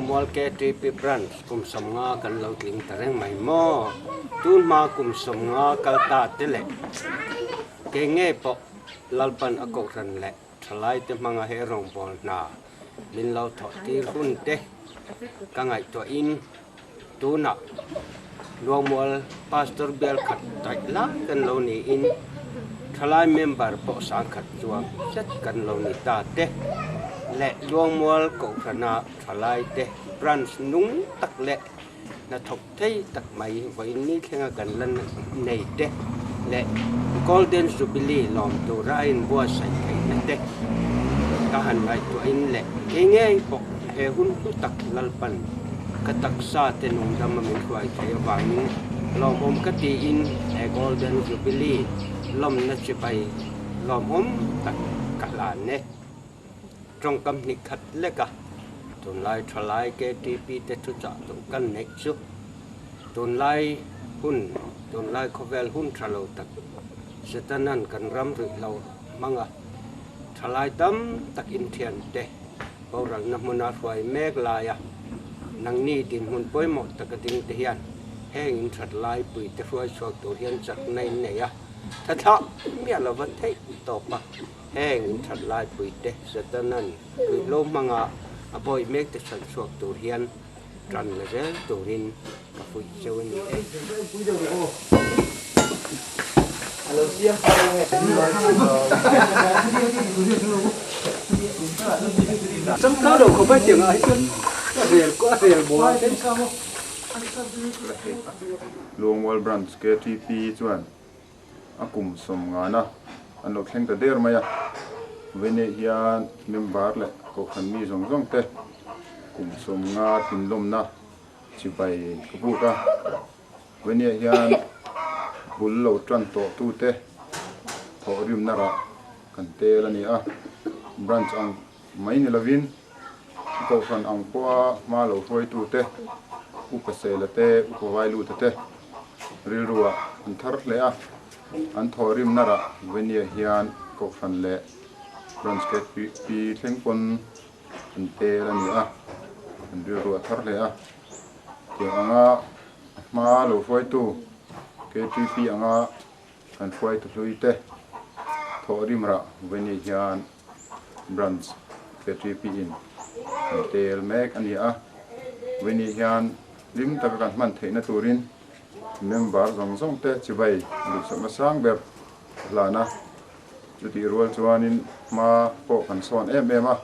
Luangmual KTP Branch kum 50 kan lo tling ta reng mai maw? Tun hma kum 50 kal ta te leh kei ngei pawh Lalpan a kohhran leh thalaite hmanga he rawngbâwl hna min lo thawh tir hun te ka ngaihtuahin tunah Luangmual Pastor bial khat taih lai kan lo niin thalai member pawh sangkhat chuang zet kan lo ni ta te leh Luangmual Kohhrana thalaite branch nung tak leh hnathawk thei tak mai vawiin ni thlenga kan la nei te leh Golden Jubilee lawm tura a inbuatsaih theihna te ka han ngaihtuahin leh kei ngei pawh he hun hlu tak Lalpan ka taksa te nungdama min hruai thei avangin lawmawm ka tiin he Golden Jubilee lawmna chibai lawmawm tak ka hlan e. Tawngkam hnih khat lek a, tunlai thalai KTP te thuchah duh kan neih chu tunlai hun, tunlai khawvel hun tha lo tak Setanan kan ram rih lo hmang a, thalai tam tak inthiante boralna hmuna hruai mek laia nangni dinhmun pawimawh taka ding te hian heng inthat laipui te hruai chhuak tur hian chakna in nei a, tha thlah miah lova theih tawp a. Heng in that lai puite Setanan ruihhlo hmanga a bawih mek te chhan chhuak tur hian tan la zel turin ka fuih cheu a ni e. Luangmual Branch KTP chuan a kum 50na an lo thleng ta der mai a, Vene hian member leh kohhran mi zawng zawng te kum 50 thinlawmna chibai ka buk a, Vene hian bul lo tan tawh tu te thawhrimna rah kan tel a ni a, branch ang mai ni lovin kohhran ang pawha hma lo hruaitu te, Upa Sela te, Upa Vailuta te rilruah an thar hle a, an thawhrimna rah Venia hian kohhran leh branch KTP thleng pawn an tel a ni a, an rilru a thar hle a. Tiang anga hma lo hruaitu KTP anga kan hruaitu hlui te thawhrim rah Venia hian Branch KTP in an tel mek a ni a, Veni hian hlim taka kan hman theihna turin member zawng zawng te chibai duhsakna sang ber a hlan a, chutih rual chuanin hma pawh kan sawn em em a,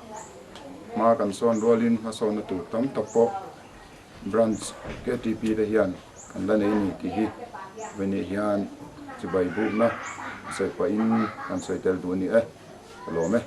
hma kan sawn rualin hmasawnna tur tam tak pawh Branch KTP te hian kan la nei ni tih hi Veni hian chibai bukna sawi pahin kan sawi tel duh a ni e. Ka lawm e.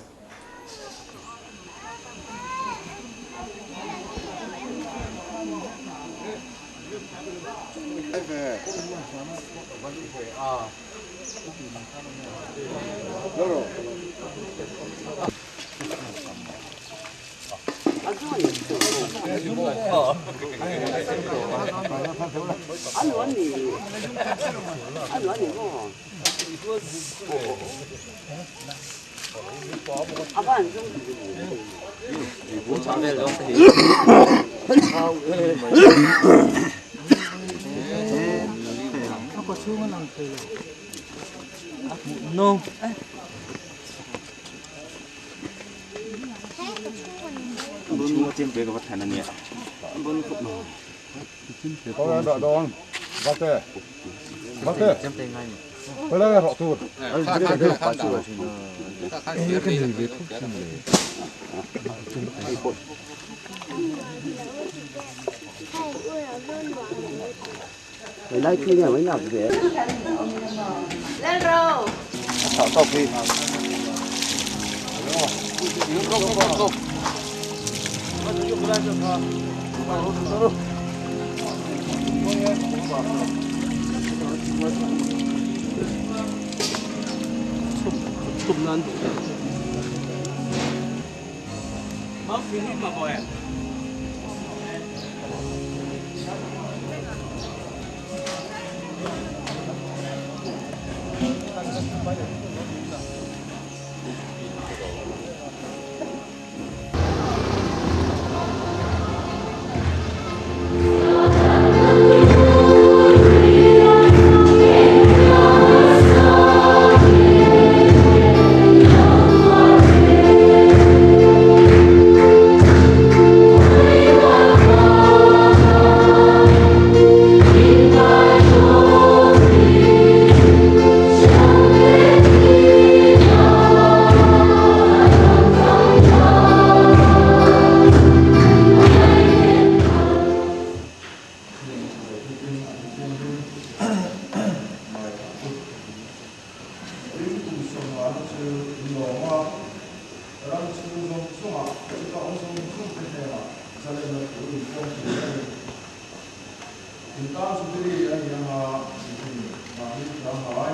In tan Jubilee a ni anga mitin mahni hla ngai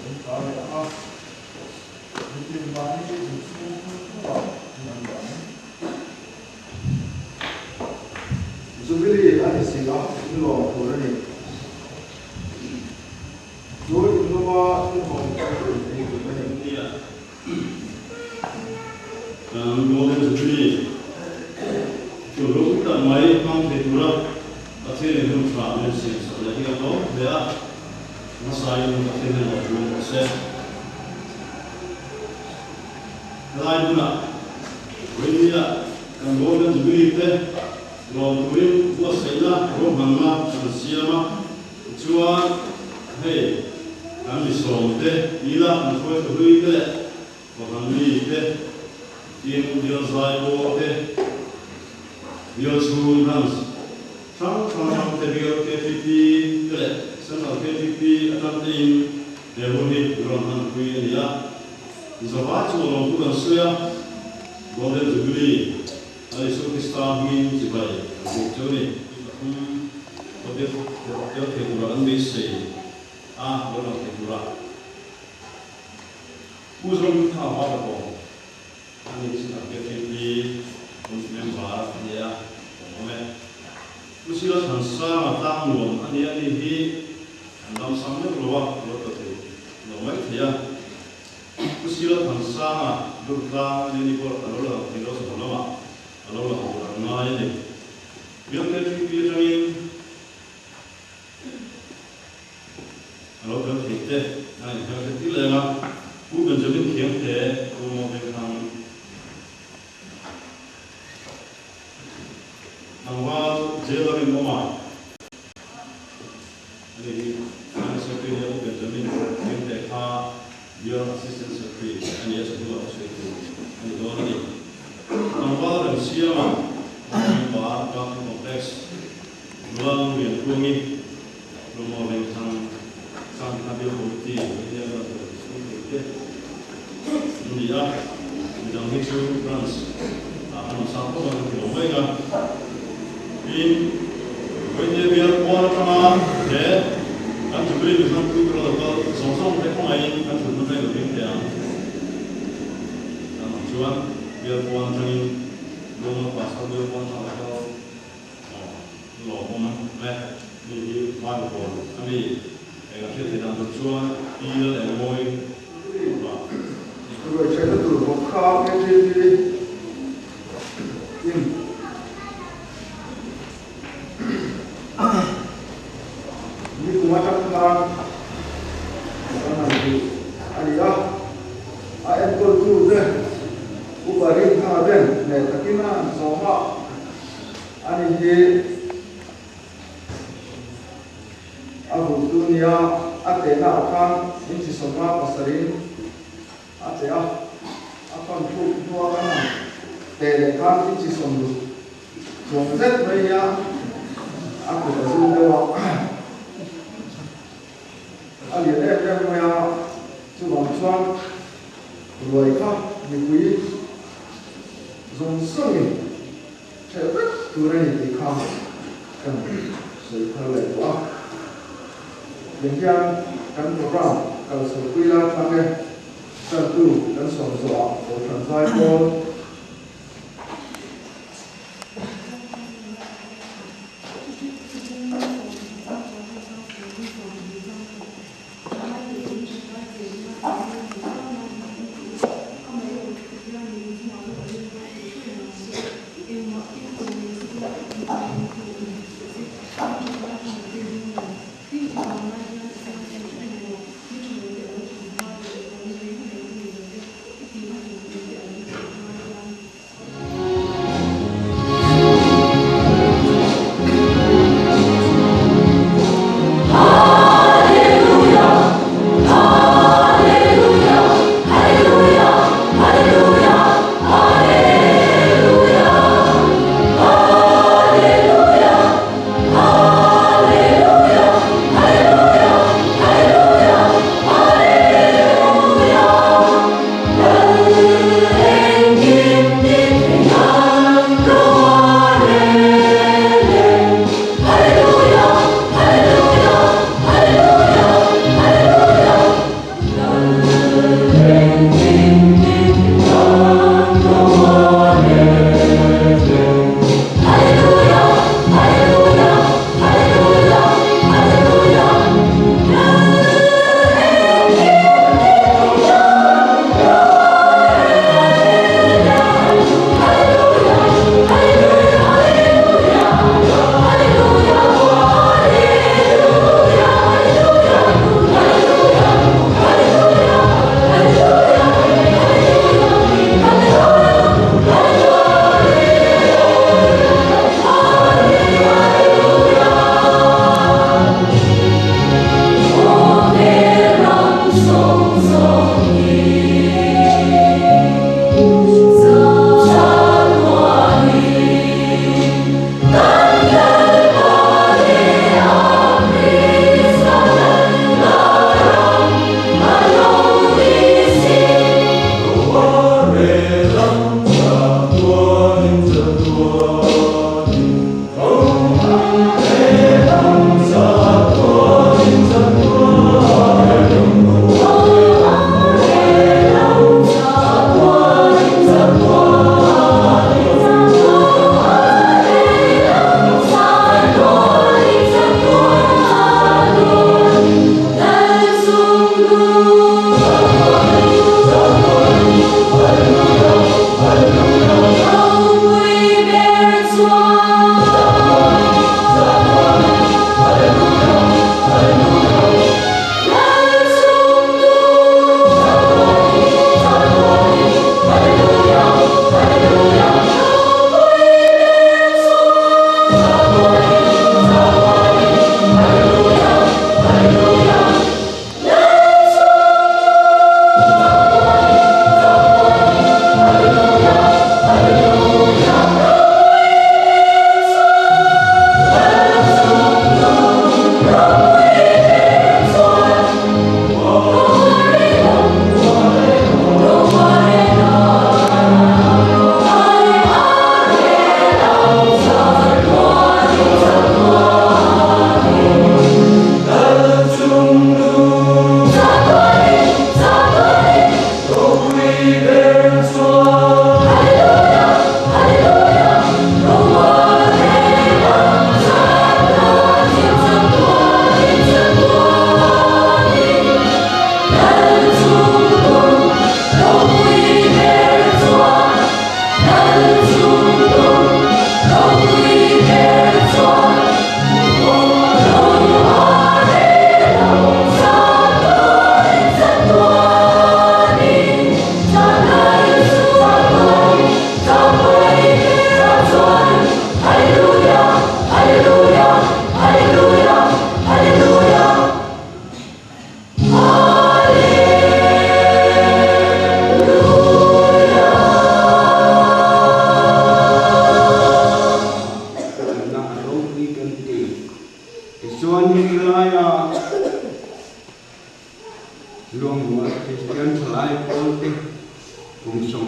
in hla leh ang a, mitin mahni inchhung thung thungah in an leh ang. Jubilee a ni si a, in lawm tur a ni. Chu in lawma in hawng chu in ei tur a ni. Nia, kan Golden Jubilee chu hlawm tak mai hmang thei tura Pathian in hun tha min siam sak leh hi a hlawm hle a, hmasain Pathian hian lo tlung rawh se. Helai hmunah Vawinia kan Golden Jubilee te lawm turin buatsaihna ruahmanna kan siam a, tichuan hei kan mi sawmte ila kan hruai thla hlui te leh Kohhran mi te, tin bial zaipawl te, bial chhung branch hrang hrang hrang te bial ktp te leh Central ktp atang tein he hun hi rawn hmanpui a ni a. Zavai chu a lawmtu kan sawi a, Golden Jubilee a Isu Krista hmingin chibai kan buk cheu a ni. Pathum lo tel thei tura kan beisei a, lo lang thei tura Pu Zohmingthanga va bawm a ni chu kan KTP member a ni a, awm e. Pu Sila Thansanga tlang nuam a ni a ni hi an ram sang meuh lo a, lo tla thei lo mai thei a. Pu Sila Thansanga dur tlang a ni ni pawh a lo la lang thei lo chho lamah a lo lang tur an ngai a ni. Biak KTP atangin A lo tel theih te a inher hret i leng a, Pu Benjamin Khiangte, Pu Mawbengthang, Tlangval Jail a rinawm a, ani hi Finance Secretary nia Pu Benjamin Khiangte kha Bial Assistant Secretary a ni a, chawhnu ah thusawi tur a ni dawn a ni. Tlangval Remsiama, Member, Government Complex, Nula Lungriankuangi, Rumaw Vengthang Sangkha Bial Committee India Branch Office chhung thei te an ni a, midang hi chu Branch ah an awm sang khawp ang ti lo mai a. Tin, Vawinia Bial pawn atanga he kan Jubilee mi hmangtu tur a lo kal zawng zawng te khawngaihin kan thutna hmel lo ding teh ang. Kan awm chuan Bial pawn atangin Lungmaw Pastor Bial pawn atanga lo kal Lawmawm e, mi hi Bible a mi eng a hriat theih dan tur chuan pi lal eng mawi va. Ruaihchhaihna tur bawk kha KTP in nikum atang khan kan han duh a ni a, a enkawltu te Upa Rinthanga ten hneh takin a han sawm a. Ani hi a vultu nia a tehna ah khan inchi sawmnga pasarih a teh a, a fan thluk hnua kan han teh leh khan inchi sawmruk chuang zet mai nia a kut a zum deuh a, a lian em em mai a, chuvang chuan ruai kha mipui zawng zawngin Hreh vek tur a ni tih kha kan sawi thar leh tawh a. Tiang hian kan program kal chhopui lai thlang e, tantu kan sawm zawhah Kohhran zai pawl,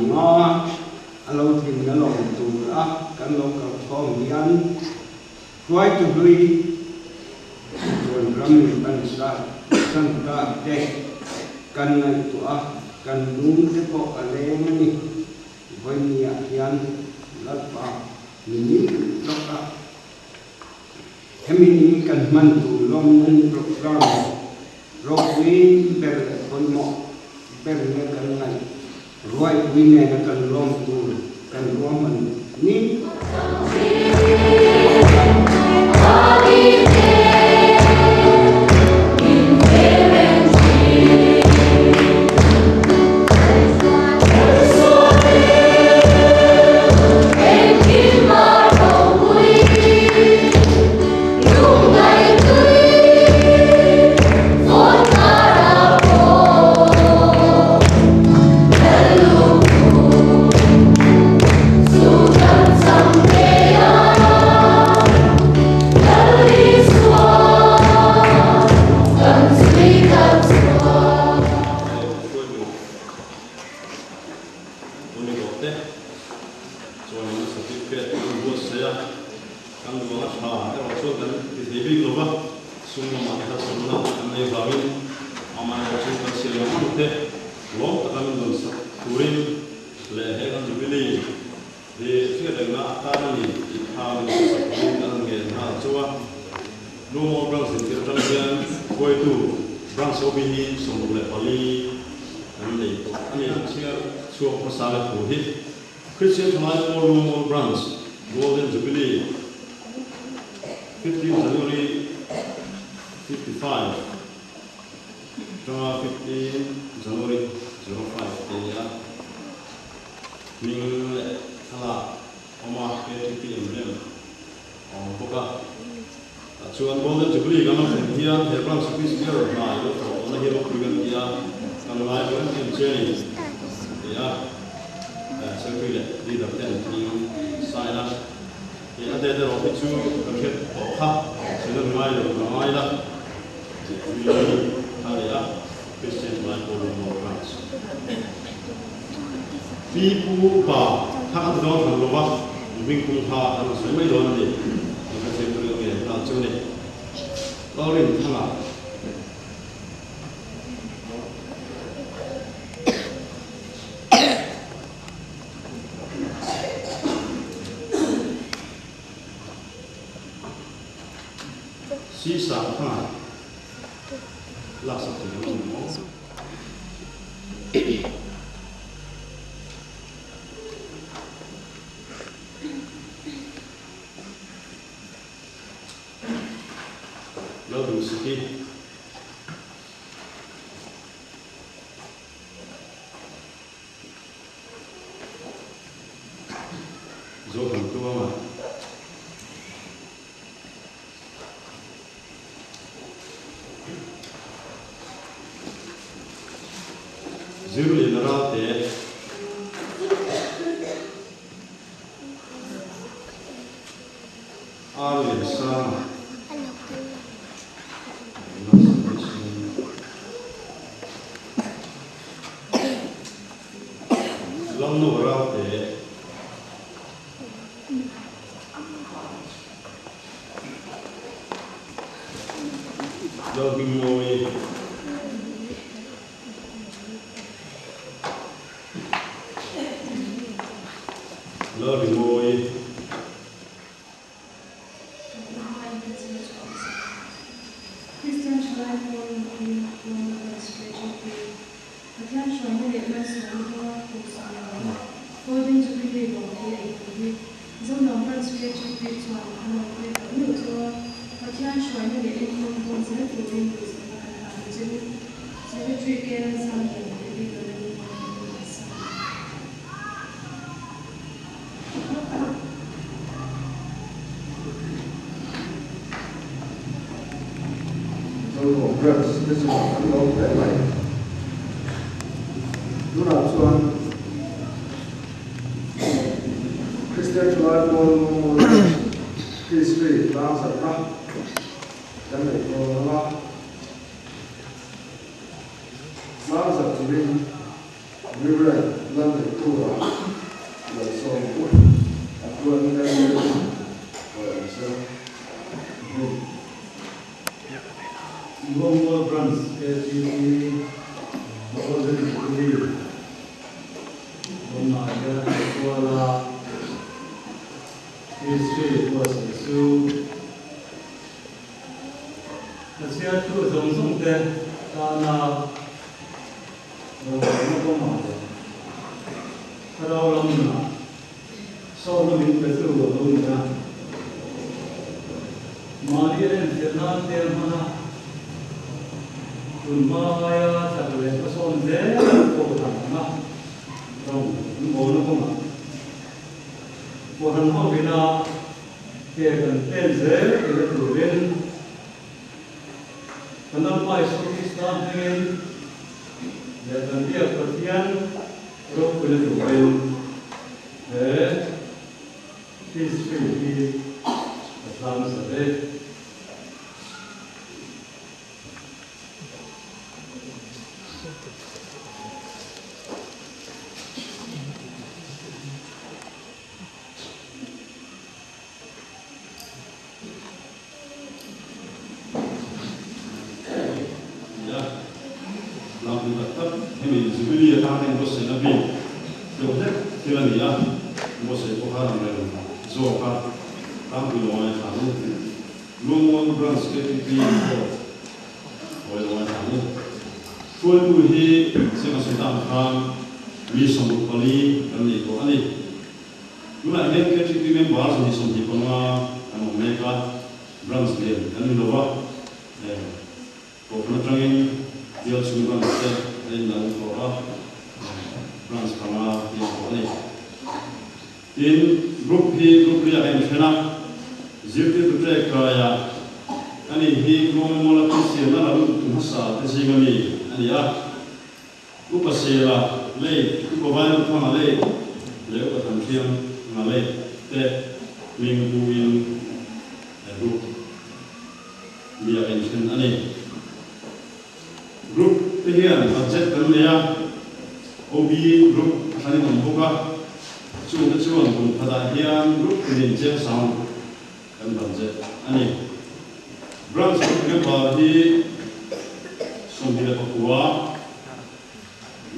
sawmnga a lo tlinna lawm tur a kan lo kal khawm hian hruaitu hlui chuan ram min pan sa san ta te kan ngaihtuah a, kan lung te pawh a leng a ni. Vawinia hian Lalpa min lawk a, hemi ni kan hman tur lawmna ni programme ropui ber leh pawimawh ber nge kan ngaih ruaipui nena kan lawm tur kan ruahman ni. puala History buatsaih chu a chhiartu zawng zawng te tana rorelna kawngah leh thlarau lam nunah sawtna min petu a lo ni a. Mahni a enfiah nan te a hman a, tun hma aia chak leh hmasawn zel pawh dan ang a, rawng an bawlna kawngah Kohhran ho ina ke kan pen zel theihna turin kan Lalpa Isua Krista hmingin leh kan Biak Pathian ropuina turin he History hi ka tlang sa ve. Nia, lam tak tak hemi Jubilee atang hian buatsaihna bik deuh hlek thil a ni a, buatsaih pawh kha ram reng zawk a tlangpui lo ngai thla ang. Lungmual Branch KTP pawh hawi lo ngai thla ang. Hruaitu hi Sena Sultan khan mi 64 kan nei tawh a ni. Tunah hian KTP member 125 kan awm mek a, Branch lian kan ni lo va, Kohhran atangin bial chhung branch te a indang tawh a, branch panga hi a tawh a ni. Tin, group hi group riak a inthen a, zirtirtu ṭek kaiah ani hi Luangmuala thilsiamna la lut tu hmasa te zinga mi a ni a. Upa Sela lei, Upa Vaimuthanga lei leh Upa Thanhrianga lei te hming pu-in group mi a inthen a ni. Group te hian budget kan nei a, OB group a hran in awm bawk a, chungte chuan kum khatah hian group tinin cheng sang kan budget a ni. Branch group member hi 29 an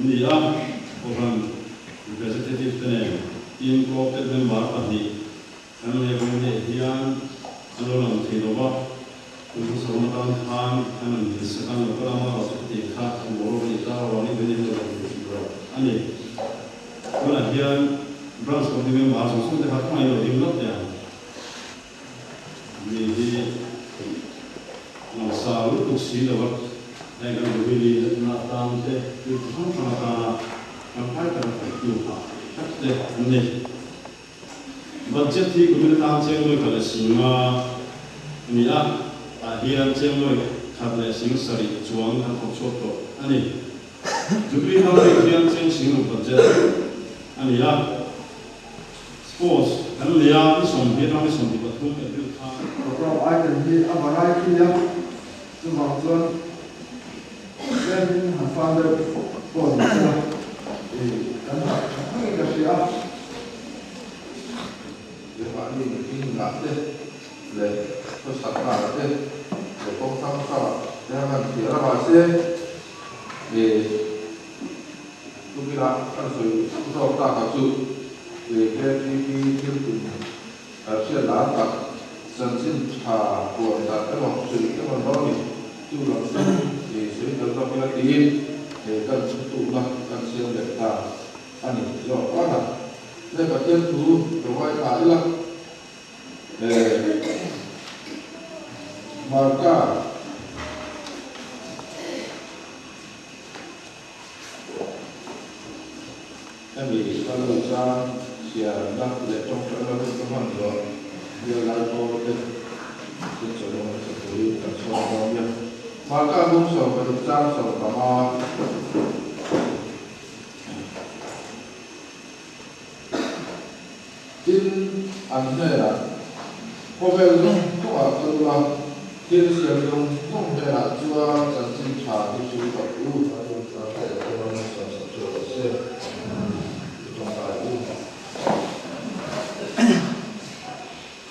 ni a, Kohhran representative te nen tin co-opted member pahnih Kan lehkhabu leh hian a lo lang thei lo va, kum hmasawm atan khan an rawn dil sak a, lo kal a, amarawh chu khatiang kha a boruak a nih ta avangin kan inlo lang thei hrih lo a ni. Tunah hian Branch Committee member zawng zawng te kha khawngaih lo ding lawk teh ang. Mi hi langsar lutuk si lo va, heng kan Jubilee natna atan te, thil chi hrang hrang atana kan phai taka thawktu tha tak te an ni. Budget hi kumin atan chenglawi khat leh singa a ni a, tah hian chenglawi khat leh sing sarih chuang kan thawk chhuak tawh a ni. Jubilee hmang hian cheng sing ruk budget a ni a, Sports kan nei a, ni 20 atang ni 23 April khan. Program item hi a variety a, chuvang chuan tlemin han fan deuh pawh ni sela kan harh tha thangin ka hria a. Leh mahni mihring nunah te leh khawsaknaah te leh kawng hrang hrangah te a hman thiam a, mahse tukinah kan sawi zawk takah chu KTP thil tum hriat lar tak chanchin tha puan darh emaw hrilh emaw ni dawn ni chu lam chu sawi tel zawk ila tiin kan thutlukna kan siam leh ta a ni zawk a. Hei Pathian thu ka vai thla ila eh Marka hemi ka lo chang chhiarna leh tawngtaina hun ka hman zawh bial lai pawl te chu chawlh hmasa turin kan chhuak dawn nia. Marka bung 16 chang 15. Tin, an hnenah, Khawvel zawng zawngah kal ula, thil siam zawng zawng hnenah chuan chanchin tha hi hrilh rawh u. A tawngtai theih chuan sawmsak chu rawh se, i tawngtai u.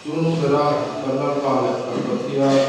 Chu nung bera kan Lalpa leh kan Pathian.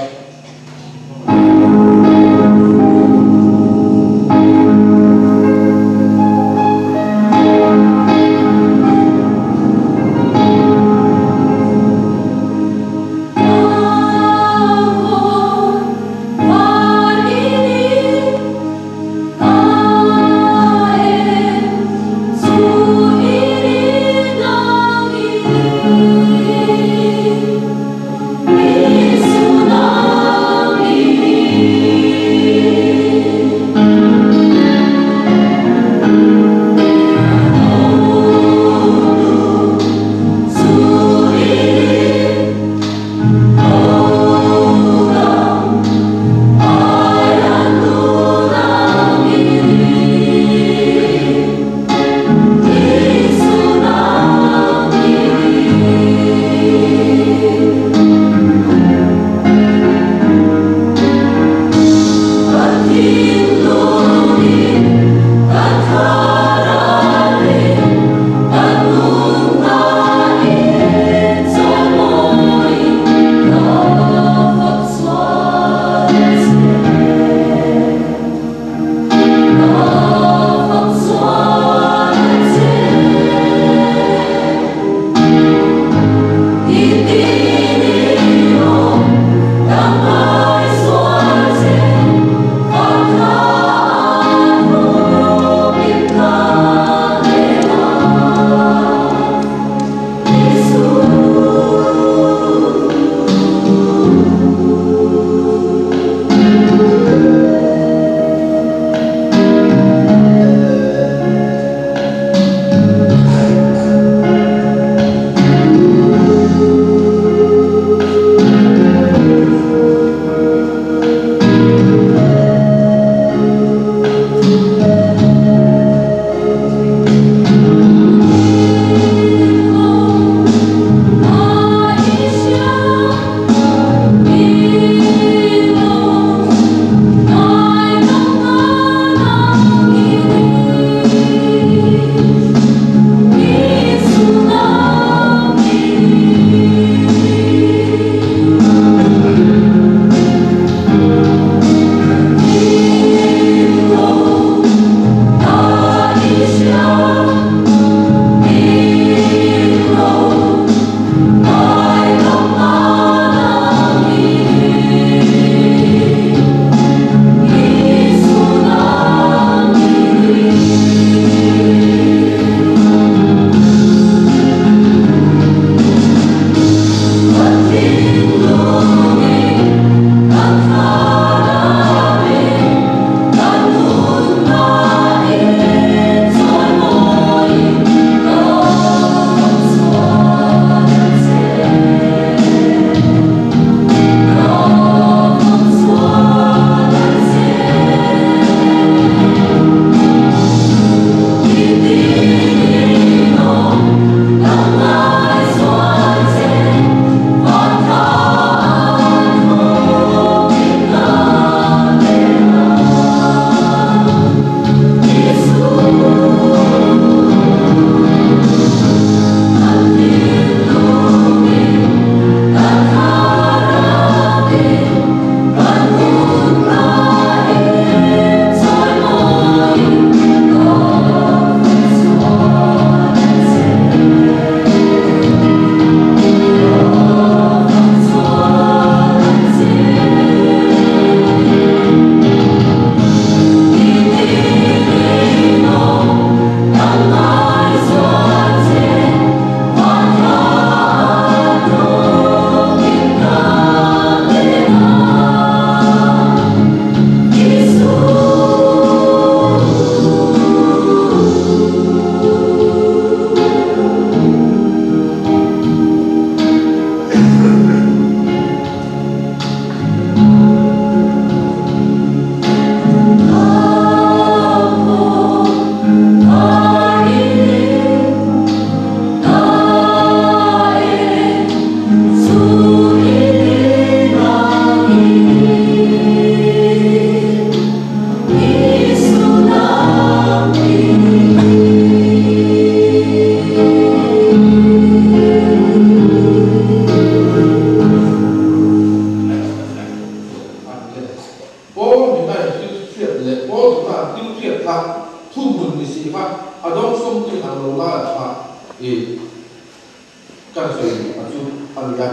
kan sawi duh a chu a ni a.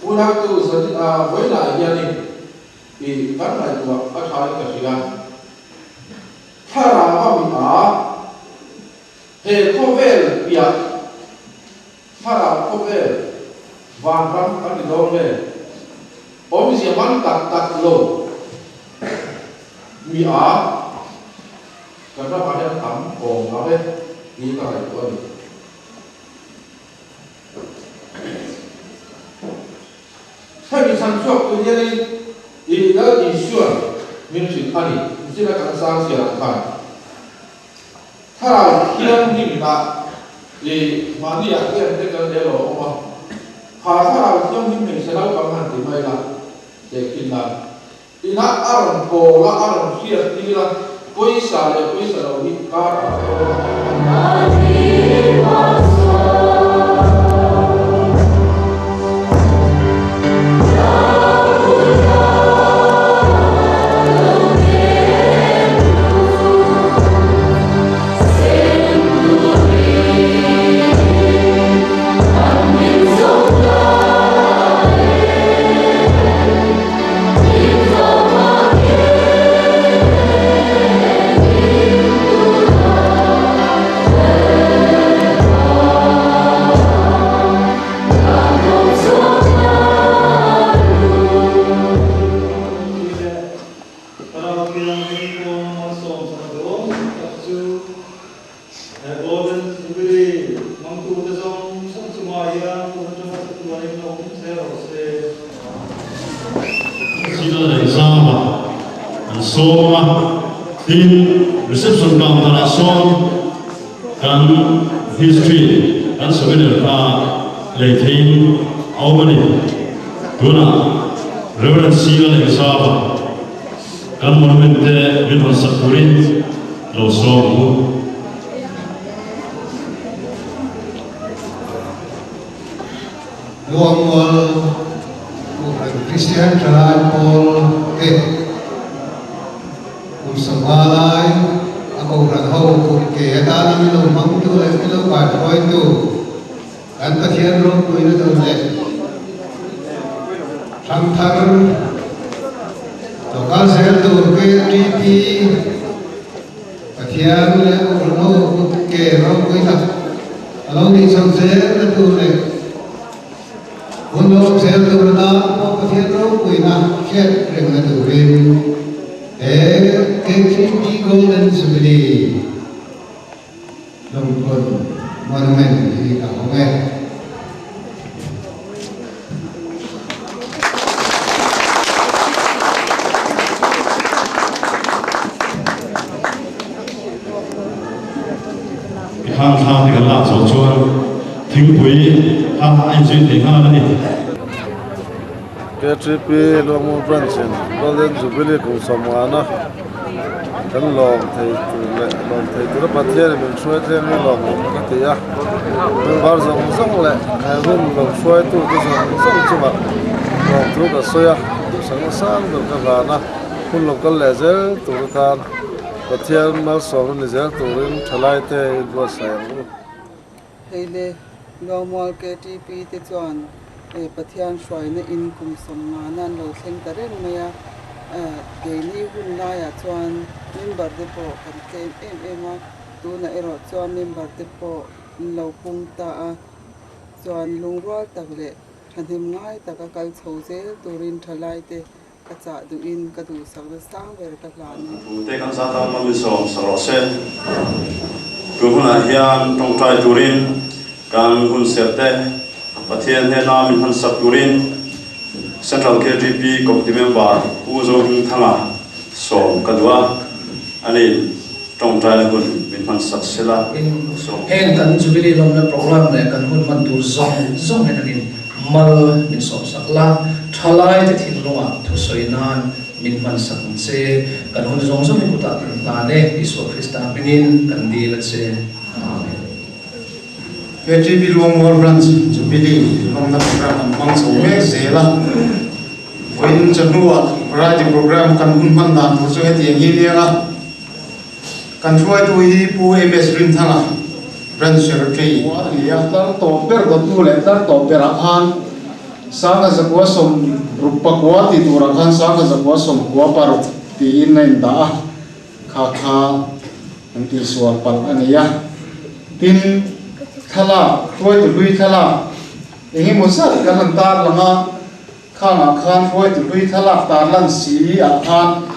Unautu vawilah hianin i kan ngaihtuah a thain ka hria. Thlarau a mi a, he khawvel piah thlarau khawvel vanram kan ni dawn nge? Awmzia man tak tak lo mi a, kan ramah hian tam awm lo e tih ka ngaihtuah a ni. Hemi chhan chhuak tur hianin i Lal Isuan min hrilh a ni, zira kan sang chhiar ang khan. Thlarau Thianghlimna i mahni ah hian te kan leh lo a awm a, kha Thlarau Thianghlim hmeichhe naupang han ti mai la, tehkhin nan. Inah a rawn pawl a, a rawn hriat tir a, pawisa leh pawisa lo hi kar a lo awm a. Sila leh Zama an sawm a, tin reception counter ah sawn kan history kan souvenir kha lei theiin a awm a ni. Tunah Reverend Sila leh Zama kan monument te min rawn sak turin lo sawm ang u. Luangmual Kohhran Kristian Thalai Pawl te kum sawmnga lai a Kohhran ho kut ke atana min lo hmangtu leh min lo kaihruaitu kan Pathian ropuina tur leh Thangthar lokal zel tur KTP Pathian leh Kohhran ho kut ke ropuina A lo nih chho zel na tur leh hun lo awm zel tur atan pawh Pathian ropuina hriat rengna turin he KTP Golden Jubilee lungphun monument hi ka hawng e. I khang thla te kan lak zawh chuan thingpui kha a inzui thei nghal a ni. KTP Luangmual Branch in Golden Jubilee kum sawmngana kan lawm thei tur leh lawm thei tura Pathian in min hruai thleng hi lawmawm ka ti a, member zawng zawng leh he hun lo hruaitu te zawng zawng chungah lawmthu ka sawi a, duhsakna sang ber ka hlan a, hun lo kal leh zel tur atan. Pathian malsawmna ni zel turin thalaite in buatsaih ang u. Hei le, Luangmual KTP te chuan Pathian hruaina in kum sawmngana an lo thleng ta reng mai a, keini hun laiah chuan member te pawh kan tlem em em a, tunah erawh chuan member te pawh an lo pung ta a, chuan lungrual tak leh thahnem ngai taka kal chho zel turin thalaite Ka chah duhin ka duhsakna sang ber ka hlan e. Thu te kan zat a mami sawm sak rawh se. Tun hunah hian tawngtai turin kan hun serh te Pathian hnena min hman sak turin Central KTP Committee Member Pu Zohmingthanga sawm ka duh a, ani tawngtaina hun min hman sak sela sawm. Heng kan Jubilee lawmna programme leh kan hun hman tur zawng zawng hi nangin Mal min sawmsak la, thalaite thinlungah thusawi nan min hmansak ang che. Kan hun zawng zawng hi kutah kan hlan e, Isua Krista hmingin kan dil a che. Amen. KTP Luangmual Branch Jubilee lawmna program an hmang chho mek zel a, vawiin chawhnuah variety program kan hun hman dan tur chu hetiang hi aniang a. Kan hruaitu hi Pu MS Rinthanga, Branch Secretary a ni a. Tlar tawp ber dawttu leh tlar tawp berah khan Sangha zakua sawm ruk pakua tih turah khan Sangha zakua sawmkua paruk tiin a indah a, kha kha an tihsual palh a ni a. Tin, thlalak, hruaitu hlui thlalak eng emaw zat kan han tar lang a, Khangah khan hruaitu hlui thlalak tarlan si ah khan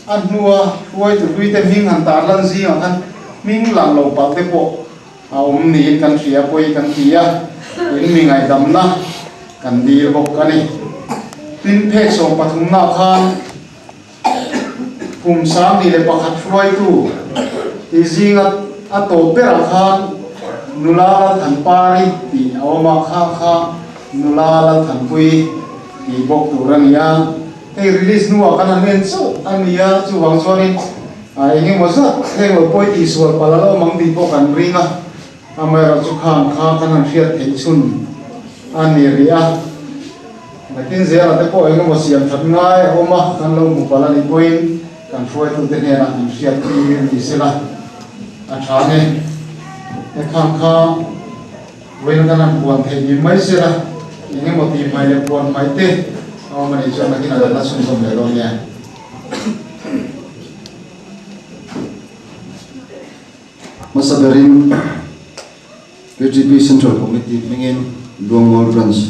a hnua hruaitu hlui te hming han tarlan zingah khan hming lang lo palh te pawh a awm niin kan hria pawi kan ti a, in mi ngaihdamna kan dil bawk a ni. Tin, phek 13 ah khan kum 2001 hruaitu ti zinga a tawp berah khan nula Lalthanpari tih a awm a, kha kha nula Lalthanpui tih bawk tur a ni a. Hei release hnuah kan han en chauh a ni a, chuvang chuanin eng emaw zat thleng lo pawi tihsual palh a lo awm ang tih pawh kan ring a, amaherawhchu khang kha kan han hriat theih chhun a ni rih a. Nakin zela te pawh engemaw siam that ngai a awm a, kan lo hmu palh a nih pawhin kan hruaitute hnenah min hriat tir ni sela a tha nge. He khang kha vawiin kan han puan theih ni mai sela, engemaw tih hmai leh puan hmai te a awm a nih chuan nakin a la chhunzawm leh dawn nia. Hmasa berin KTP Central Committee hmingin Luangmual Branch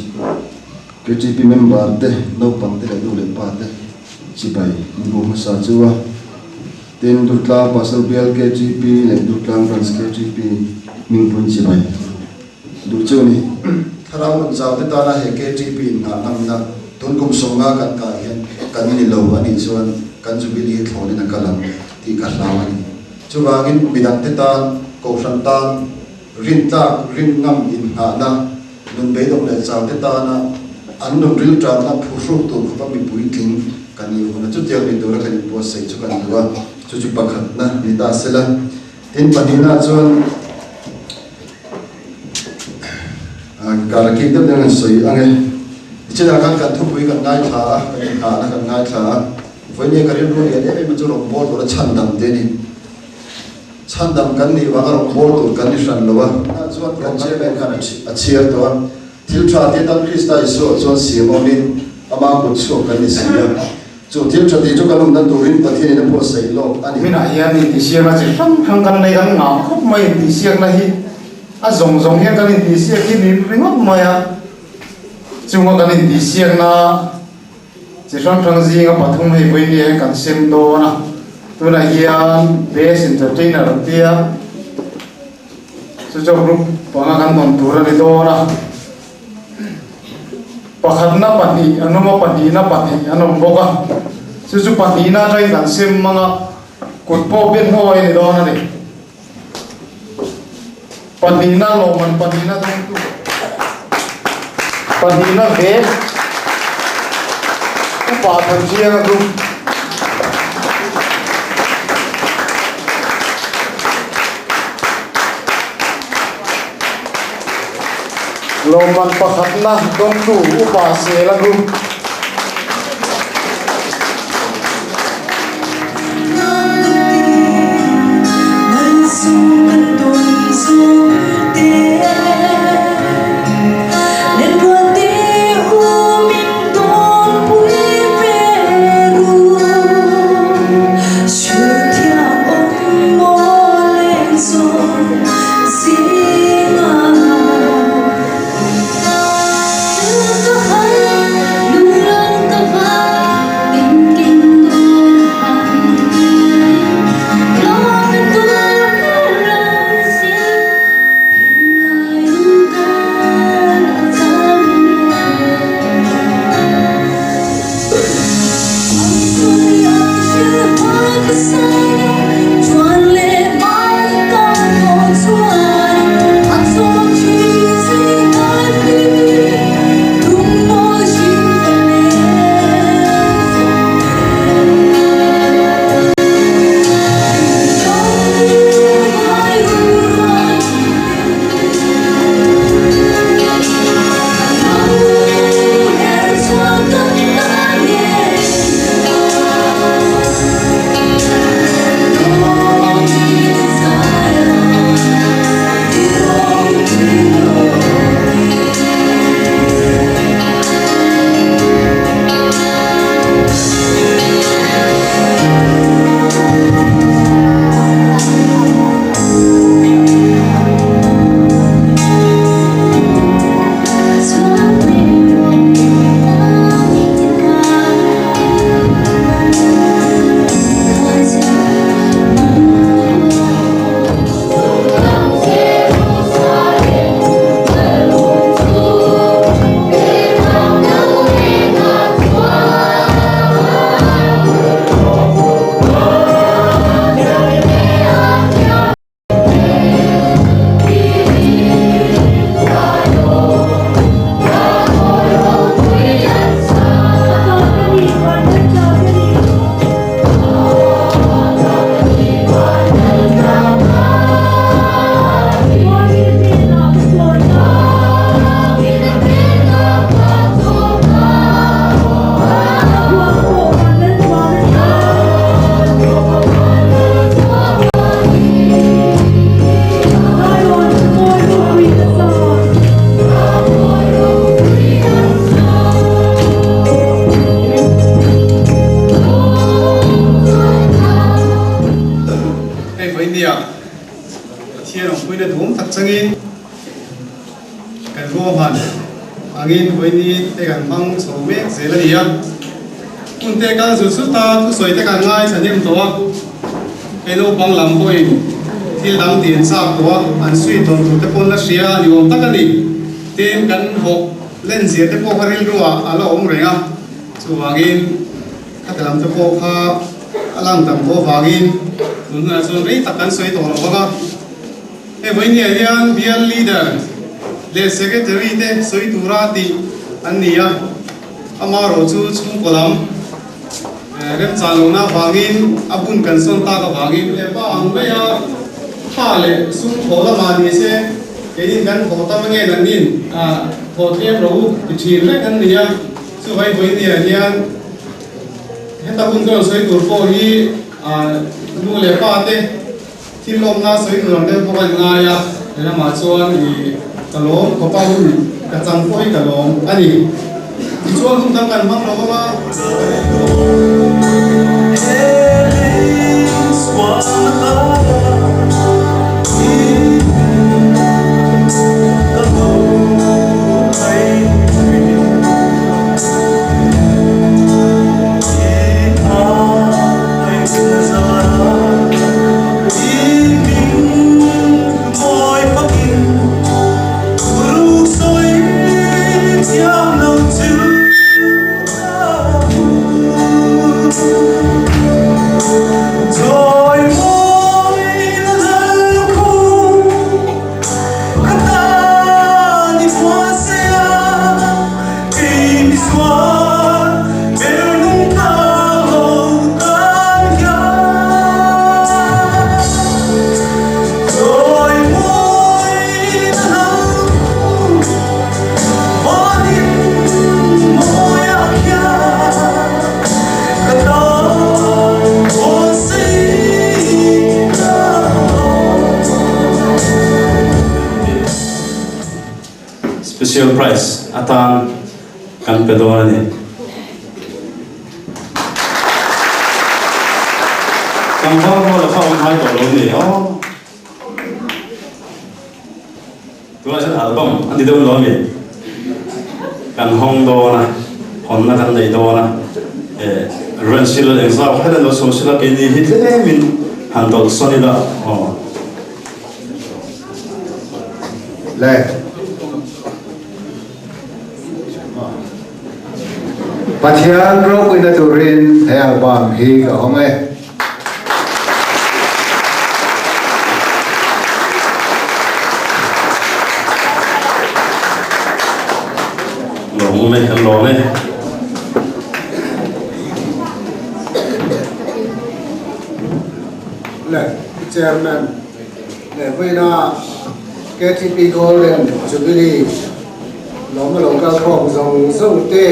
KTP member te, naupang te leh nu leh pa te chibai an bu hmasa chu a. Tin, Durtlang Pastor Bial KTP leh Durtlang Branch KTP hmingpun chibai duh chu a ni. Thlarau nun zau te tana he KTP inngah ngamna tun kum 50 kan kah hian kan ni lo a nih chuan kan Jubilee thlawnin a kal ang tih ka hlau a ni. Chuvangin midangte tan, kohhran tan, rintlak, rin ngam inngahna, nun beidawng leh chaute tana an nun riltanna phuhruk tur khawpa mipui tling kan nih hun a, chutiang ni tura kan inbuatsaih chu kan duh a, chu chu pakhatna ni ta sela. Tin, pahnihna chuan kar kik deuh deuh an sawi ang e. Tichinah khan kan thupui kan ngaithla a, kan inngahna kan ngaithla a. Vawinia ka rilru lian em em a chu rawngbâwl tura chhandam te a ni. Chhandam kan nih vanga rawngbâwl tur kan ni hran lo a. Tunah chuan kan chairman khan a chhiar tawh a. Thil tha te tan Krista Isua chuan siam awmin ama kut chhuak kan ni si a. Chu thil tha tih chu kan awmna turin Pathianin a buatsaih lawk a ni. Minah hian intihsiakna chi hrang hrang kan nei kan ngah khawp mai intihsiakna hi a zawng zawng hian kan intihsiak hi ni ringawt mai a. Chunga kan intihsiakna Chi hrang hrang zinga pathum hei vawi nge hian kan sem dawn a, tunah hian Best Entertainer an ti a, chu chu group panga kan dawn tur a ni dawn a, pakhatna pahnih an awm a, pahnihna pahnih an awm bawk a, chu chu pahnihna atangin kan sem mang a, kut pawh ben hawi a ni dawn a ni. Pahnihna lawmman pahnihna dawngtu pahnihna vek upa Thanchianga group lawmman pakhatna dawngtu upa Sela group. Hei vawinia Pathian awmpuina duhawm tak changin kan ruahman angin vawini te kan hmang chho mek zel a ni a. Hun te kal zut zut a, thusawi te kan ngaithla hnem tawh a. Hei naupang lam pawhin thil dang tih an chak tawh a, an suih tawn tur te pawn la hria a ni awm tak a ni. Tin, kan hawk len zia te pawh kha rilru ah a la awm reng a, chuvangin khati lam te pawh kha a lang tam tawh avangin tun hunah chuan rei tak kan sawi tawh lo bawk a. Hei vawinia hian bial leader leh secretary te sawi tura tih an ni a, amaherawh chu chhungkaw lam remchah lohna avangin a hun kan sawn tak avangin leh pa ang maia tha leh sum thawh lamah ni se keinin kan thawh tam ange nan nin thawh tlem ro ti thin reng an ni a, chuvai vawinia hian Heta hun ka rawn sawi tur pawh hi nu leh pa te thil lawmna sawi tur ang deuh pawh ka inngai a, he lamah chuan i ka lawm khawpa hun ka chang pawh hi ka lawm a ni. Tichuan hun dang kan hmang lo vang a. Special Prize atan kan pe dawn a ni. Tlangval rual a kha awm hai tawh lo ni aw. Tunah chuan album a ni dawn lo a mi. Kan hawng dawn a, hawnna kan nei dawn a. Eh, Rensil engzau kher an lo chho sila keini hi tlemin han tawlh sawn ila aw. Le. Pathian ropuina turin he album hi ka hawng e. Lawm e, kan lawm e. Le Chairman leh vawiina KTP Golden Jubilee lawm a lo kal khawm zawng zawng te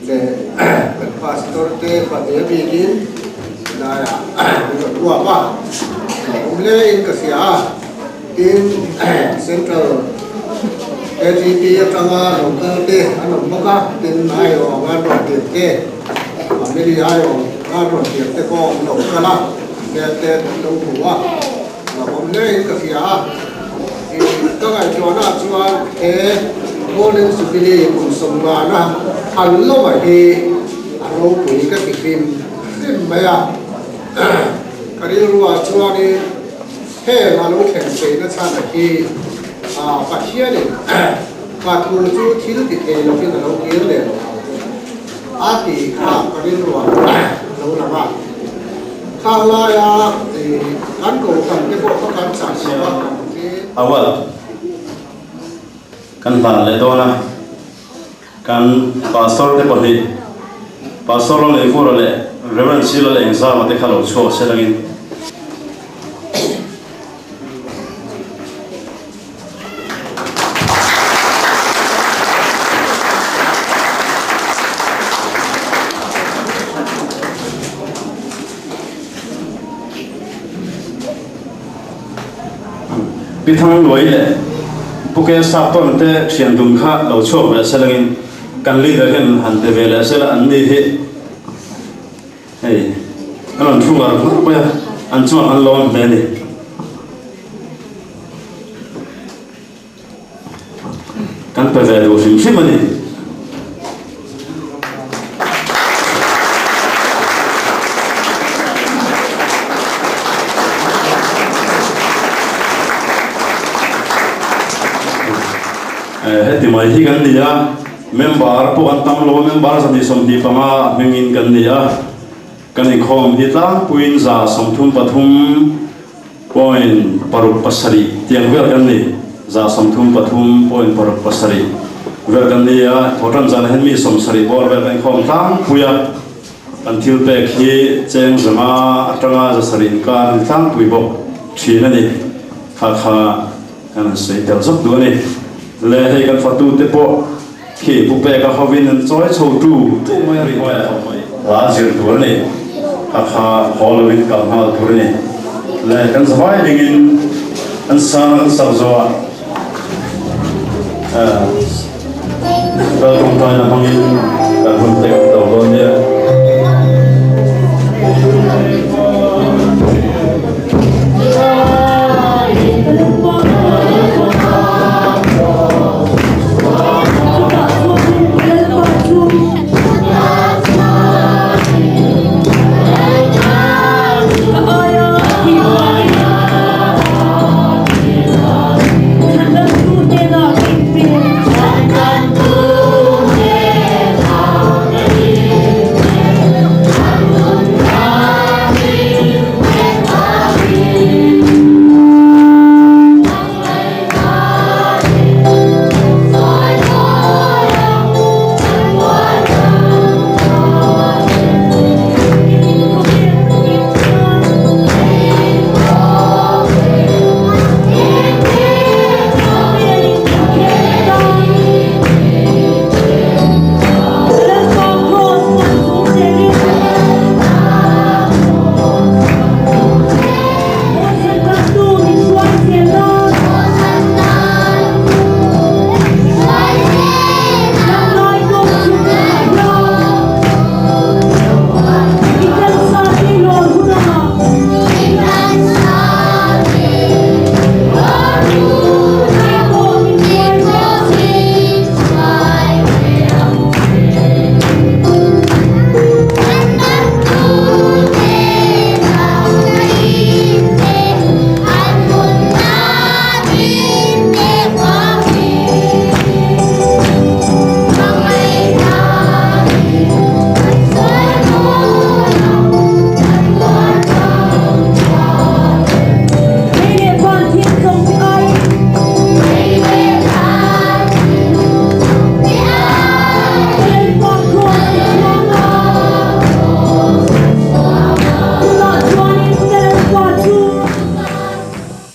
leh kan Pastor te pahnih a bikin laiah an rawn uap a, awm hle in ka hria a, tin Central KTP atanga lo kal te an awm bawk a, tin aiawh anga an rawn tir te, family aiawh anga an rawn tir te pawh an lo kal a. Hmel te kan lo hmu a, hlauhawm hle in ka hria a, ih ka ngaihtuahna ah chuan he Golden Jubilee kum sawmngana an lova hi a ropui ka ti hrim hrim mai a, ka rilru ah chuanin heng a lo thlen theihna chhan a hi Pathianin ka thu chu thil ti thei lovin a lo kir leh lo ang. A ti kha ka rilru ah lo lang a, khang laia kan kohhran te pawh kha kan chah chho a. Awal kan hlan leh dawn a, kan Pastor te pahnih, Pastor Lalneivura leh Rev. Sila leh Engzama te kha lo chhuak se langin. Pi Thangluai leh Pu Kel Sap tawn te thian dun kha lo chhuak ve selangin kan leader hian han pe ve leh sela an ni hi. Hei, a rawn thu ngar ngar mai a. An chungah kan lawm hle a ni. Kan pe ve duh hrim hrim a ni. Heti mai hi kan ni a, member pawh kan tam lo a, member 125 a hmingin kan ni a, kan inkhawm hi tlangpuiin 133 point paruk pasarih tiang vel kan ni, 133.67 vel kan ni a, thawhtan zanah hian mi 70 bawr vel kan inkhawm tlangpui a, kan thil pek hi cheng 500 atanga 700 inkar ni tlangpui bawk thin a ni, kha kha kan han sawi tel zawk duh a ni. Le hei kan fatute pawh khi pu peka hovin an chawi chho tu tu mai a ri hla zir tur a ni. Kha kha haw lovin kal nghal tur a ni. Le kan zavai dingin an sang an sak zawh ah kal tawngtaina hmangin kan hun te kan to dawn nia.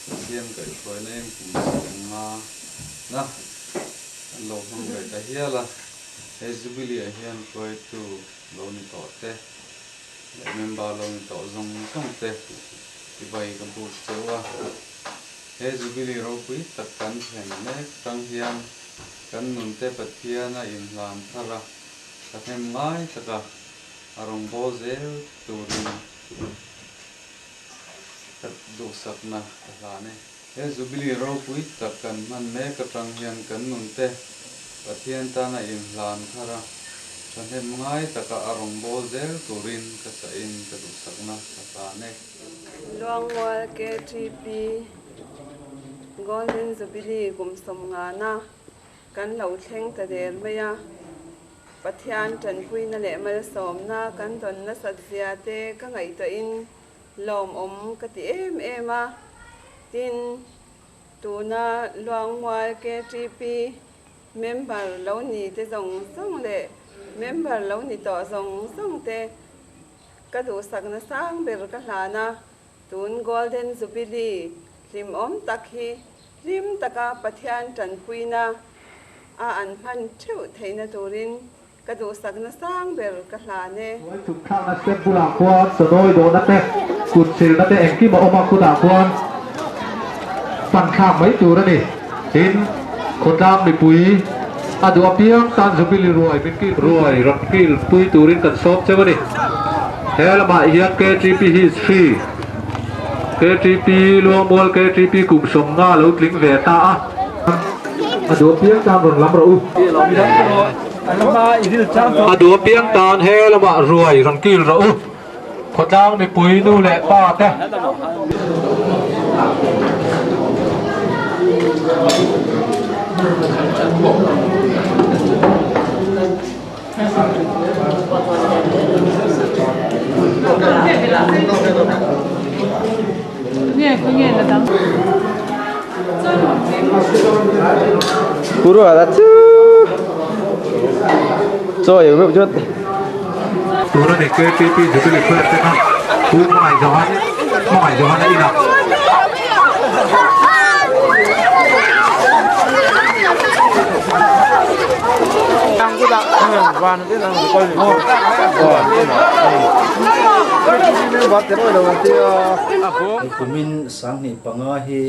Pathian kaihhruaina eng kum 50 na an lo hmang ve ta hial a, he Jubilee ah hian hruaitu lo ni tawh te leh member lo ni tawh zawng zawng te tibai ka buk cheu a, he Jubilee ropui tak kan thlen mek tang hian kan nunte Pathian a inhlan thar a, ka hnem ngai taka a rawngbâwl zel turin ka duhsakna ka hlan e. He Jubilee ropui tak kan hman mek atang hian kan nunte Pathian tana inhlan thar a, thahnem ngai taka a rawngbâwl zel turin ka chahin ka duhsakna ka hlan e. Luangmual KTP Golden Jubilee kum 50na kan lo thleng ta der mai a, Pathian tanpuina leh malsawmna kan dawn nasat zia te ka ngaihtuahin lawmawm ka ti em em a. Tin, tuna Luangmual KTP member lo ni te zawng zawng leh member lo ni tawh zawng zawng te ka duhsakna sang ber ka hlan a. Tun Golden Jubilee hlimawm tak hi hlim taka Pathian tanpuina a an hman theuh theihna turin ka duhsakna sang ber ka hlan e. Hnuai chhuk thlakna step bulah khuan chawnawi dawhna te, kut silna te engkim a awm a, khutah khuan pan thlak mai tur a ni. Tin, khawtlang mipui a duh apiang tan Jubilee ruai min kil ruai rawn kil pui turin kan sawm cheu a ni. He lamah hian KTP History. KTP Luangmual KTP kum sawmnga lo tling ve ta a. A duh apiang tan rawn lam rawh u. A duh apiang tan he lamah ruai rawn kil rawh u. Khawtlang mipui nu leh pa te. Puro ada chu. Cho hiểu chút. Tuna ni KTP Jubilee Fair te kha Pu Hmangaih Hmangaih Johan a inah. Kumin 2005 hi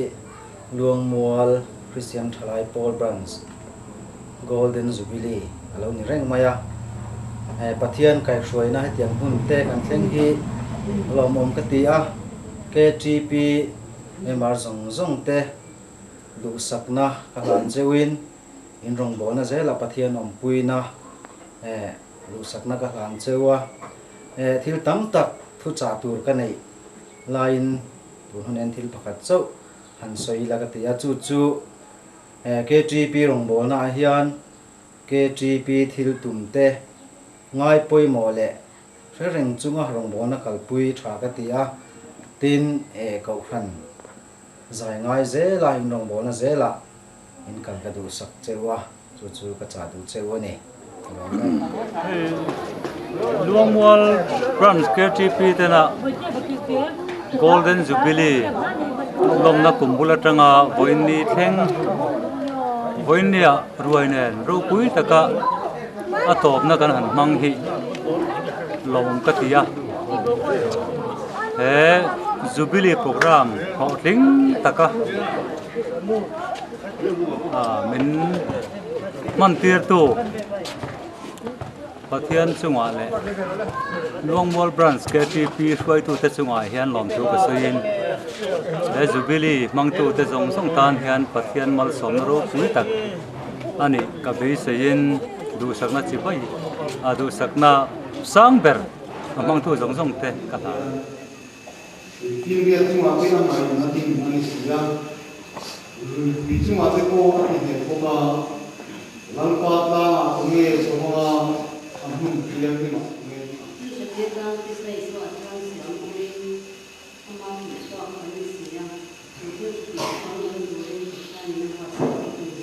Luangmual Christian Thalai Pawl Branch Golden Jubilee a lo ni reng mai a. Pathian kaihhruaina hetiang hun te kan thleng hi lawmawm ka ti a. KTP member zawng zawng te duhsakna ka hlan cheuhin in rawngbawlna zela Pathian awmpuina duhsakna ka hlan cheu a. Thil tam tak thuchah tur ka neih laiin tun hun en thil pakhat chauh han sawi ila ka ti a. Chu chu KTP rawngbawlna ah hian KTP thil tum te ngai pawimawh leh hre reng chunga rawngbawlna kalpui tha ka ti a, tin Kohhran zai ngai zela in rawngbawlna zelah in kal ka duhsak cheu a, chu chu ka chah duh cheu a ni. Luangmual Branch KTP tena Golden Jubilee lawmna kum bul atanga vawiin thleng vawiin nia ruai nen ropui taka a tawpna kan han hmang hi lawm ka ti a he Jubilee program hlawhtling taka min hman tirtu Pathian chungah leh Luangmual Branch KTP hruaitute chungah hian lawmthu ka sawiin he Jubilee hmangtute zawng zawng tan hian Pathian malsawmna ropui tak a nih ka beiseiin duhsakna chi vai a duhsakna sang ber a hmangtu zawng zawng te ka hlan. Tuifinriat chungah te a ngaihna ding a ni si a, luipui chungah te pawh a ti hneh bawk a, Lalpa tlangah tunge chhawng a, a hmun thianghlimah tunge ding ang? Pathian tan Krista Isua chuan siam awmin ama hmuhchhuak kan ni si a, chu thil chu tih chuan awm turin Pathianin a buatsaih bawk a ni.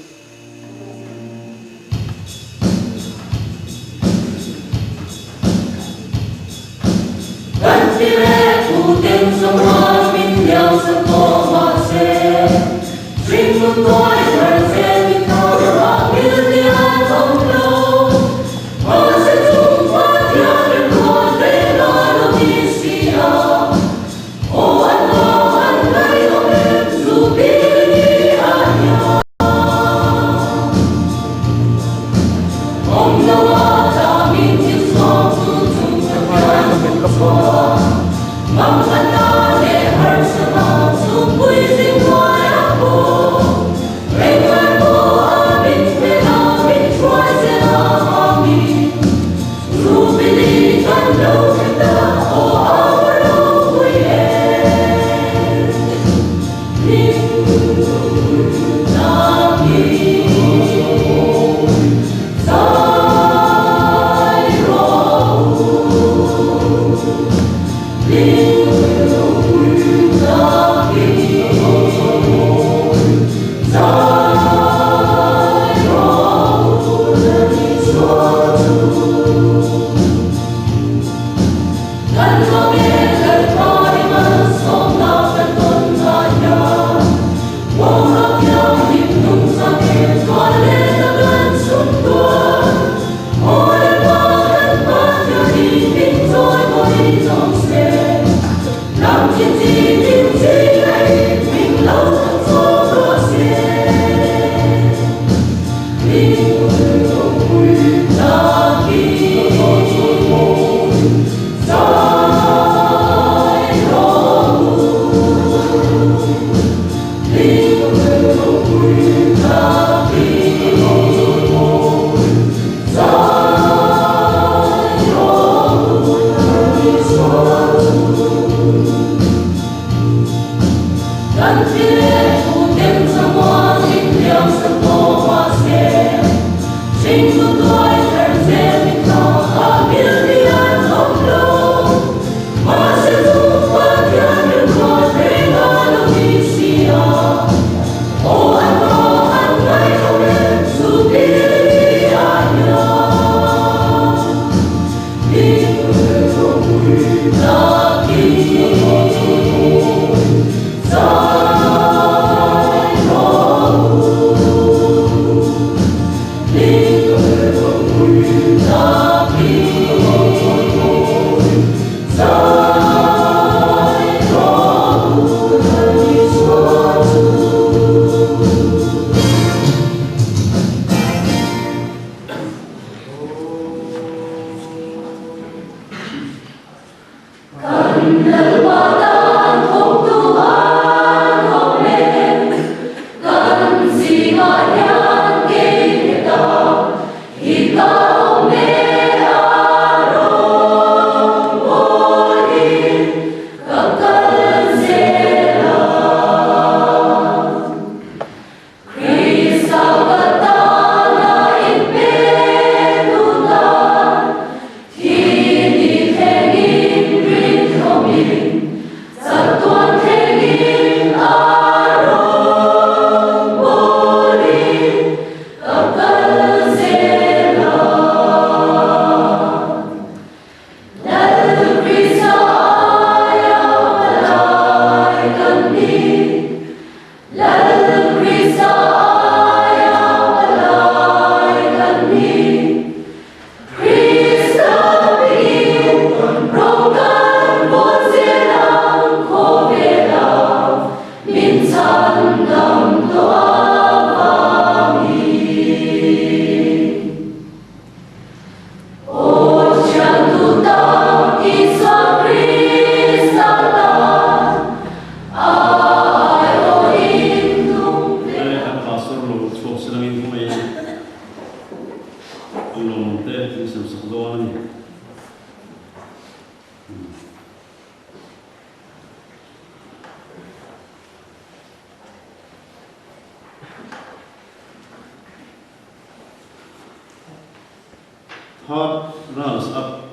Third runners up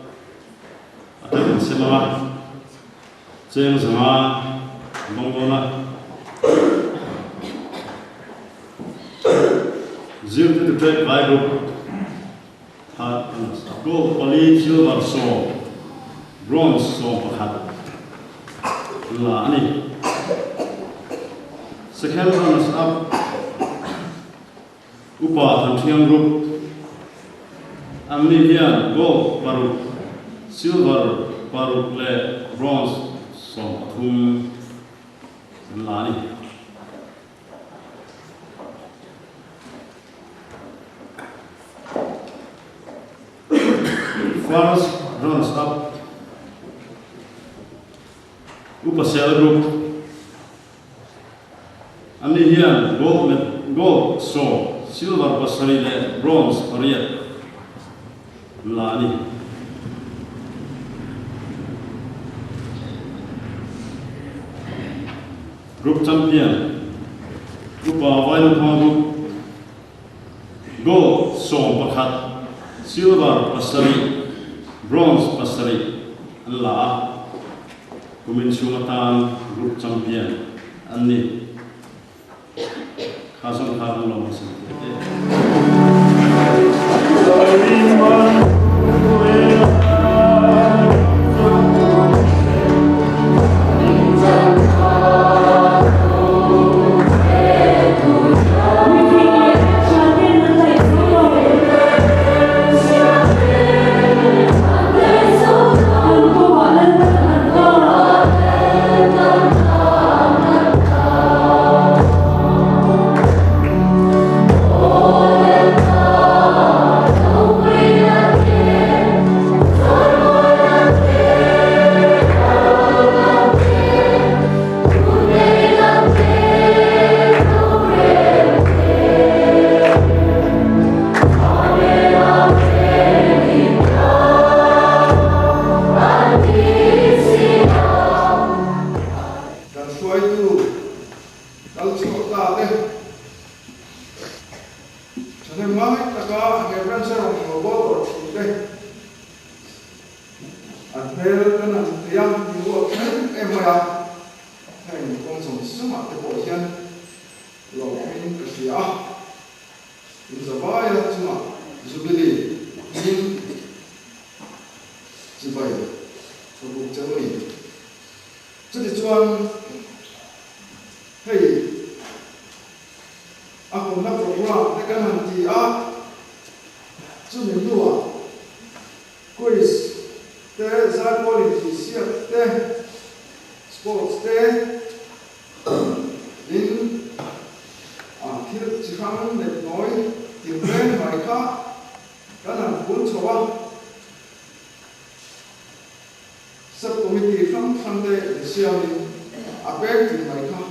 atangin semanga cheng zanga bangdona zero to track by group third runners up gold pali silver so bronze so pakhat la ani second runners up upa than group amni hian gold paruk silver paruk le bronze som pathum la ni first runners up upa sel group amni hian gold gold so silver pasari le bronze pariat la ni group champion upa vainu thong group gold som pakhat silver pasari bronze pasari an la kumin chungatan group champion an ni khasam kha lo ma sin Oh. Kal chhuak ta te thahnem ngai taka he branch a rawn rawngbawl tawh thin te an hmel kan han thei a, min ruat em em mai a, heng kawng zawng zawngah te pawh hian lawmin ka hria a, in zavaia chungah Jubilee hming chibai ka buk cheu a ni. Chutichuan hei a hawnna program te kan han ti a, chumi hnuah quiz te, zaipawl intihsiak te, sports te in a thil chi hrang leh hnuai tinreng mai kha kan han phul chho a. Sub Committee hrang hrang te insiamin a pek tih mai kha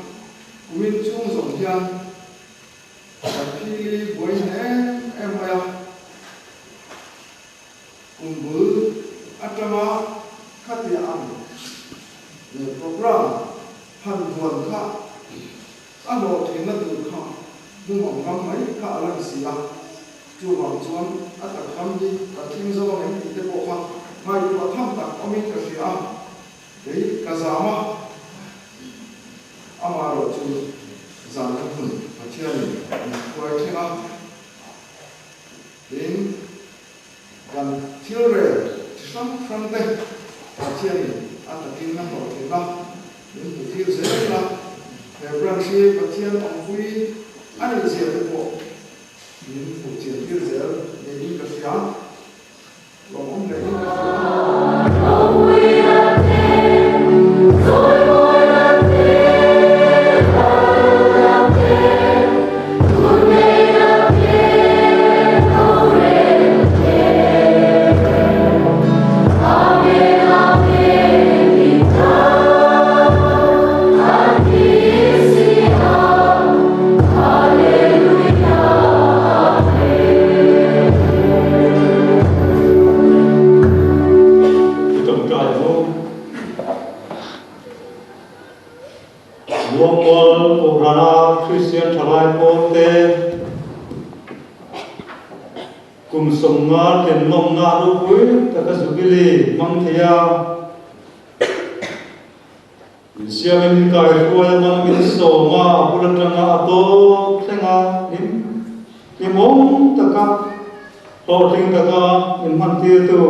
kumin chung zawng hian kan phili buai hna em em mai a. Kum bul atanga khatia ang leh programme han buan kha a hlawhtlinna tur kha mumang ram mai kha a lan si a. Chuvang chuan a tak ram hi kan thleng zo ang em tih te pawh kha ngaihtuah tham tak awmin ka hria a, kei ka zam a, amaherawh chu zan ka hmun Pathianin min hruai thleng a, tin kan thil rel chi hrang hrang te Pathianin a takin a hlawhtlin a, min hmu thil zel a, he branch hi Pathian awmpui a nih zia te pawh Min hmuh chian tir zel niin ka hria, lawmawm hle in ka hria. I tawngtai ho. Luangmual Kohrana Kristian Thalai Pawlte kum 50 tlinlawmna ropui taka Jubilee hmang thei a. Insiamin kai hruai a man min sawm a, a bul atanga a tawp thleng a, hlim hlimawm taka hlawhtling taka min hmantirtu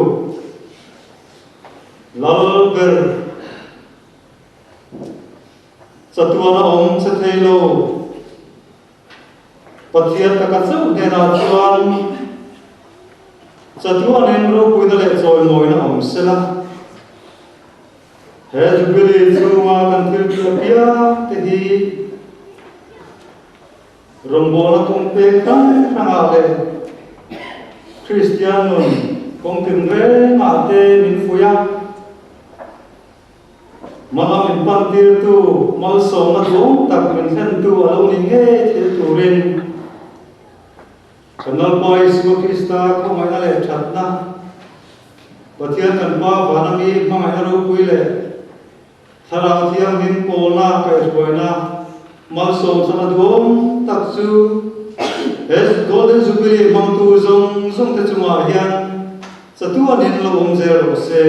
Lal ber chatuan a awm che thei lo. Pathian taka chauh hnenah chuan chatuanin ropuina leh chawimawina awm sela. He Jubilee chhunga kan thil tih apiang te hi rawngbawlna kawng pek hrang hrangah leh Kristian nun kawng tinrengah te min fuih a. Mana min pantirtu malsawmna duhawm tak min thlentu a lo ni ngei thil turin Kan Lalpa Isua Krista khawngaihna leh thatna, Pathian kan Pa vana mi hmangaihna ropui leh Thlarau Thianghlim pawlna kaihhruaina malsawmsana duhawm tak chu he Golden Jubilee hmangtu zawng zawngte chungah hian chatuanin lo awm zel rawh se.